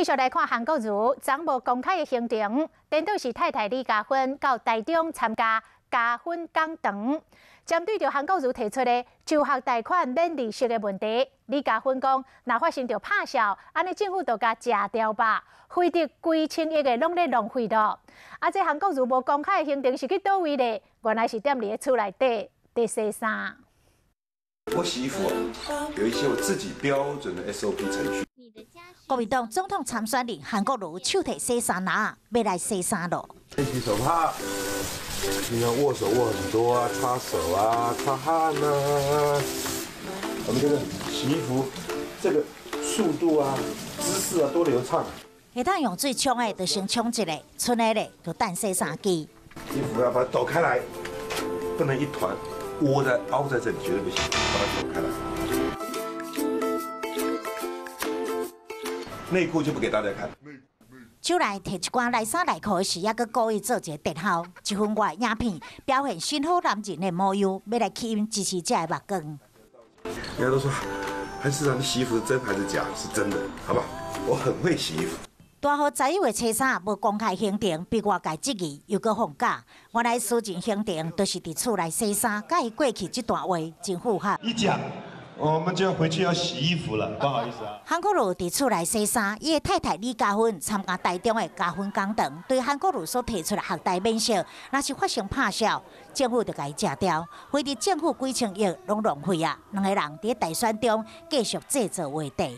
繼續來看韓國瑜昨無公開的行程，顛倒是太太李佳芬到台中參加加分講堂。針對著韓國瑜提出的就學貸款免利息的問題，李佳芬講，若發生著拍數，按呢政府就共食掉吧，費得幾千億的攏咧浪費咯。啊，這韓國瑜無公開的行程是去佗位咧？原來是踮佇咧厝內底佇洗衫。我洗衣服有一些我自己標準的 SOP 程序。國民黨總統參選人韓國瑜手提洗衫籃，欲來洗衫囉。洗手帕，平常握手握很多啊，擦手啊，擦汗啊。我們這個洗衣服，這個速度啊、姿勢啊多流暢。會當用水沖的，就先沖一下，剩的咧就等洗衫機。衣服要把它抖開來，不能一團窩在凹在這裡，絕對不行，把它抖開來。內褲就不給大家看。手內提一寡內衫內褲時，猶閣故意做一个特效，一分外影片表現新好男人的模樣，欲來吸引支持者的目光。人家都說，還是讓你洗衣服真還是假？是真的，好吧？我很會洗衣服。大予11月初三無公開行程，被外界質疑又閣放假。原來私人行程都是佇厝內洗衫，佮伊過去這段話真符合。一講，我們就要回去要洗衣服了，不好意思啊。韓國瑜佇厝內洗衫，伊的太太李佳芬參加台中的加分講堂，對韓國瑜所提出的學貸免息，若是發生拍數，政府就共伊食掉，費得政府幾千億攏浪費啊！兩个人佇大選中繼續製造話題。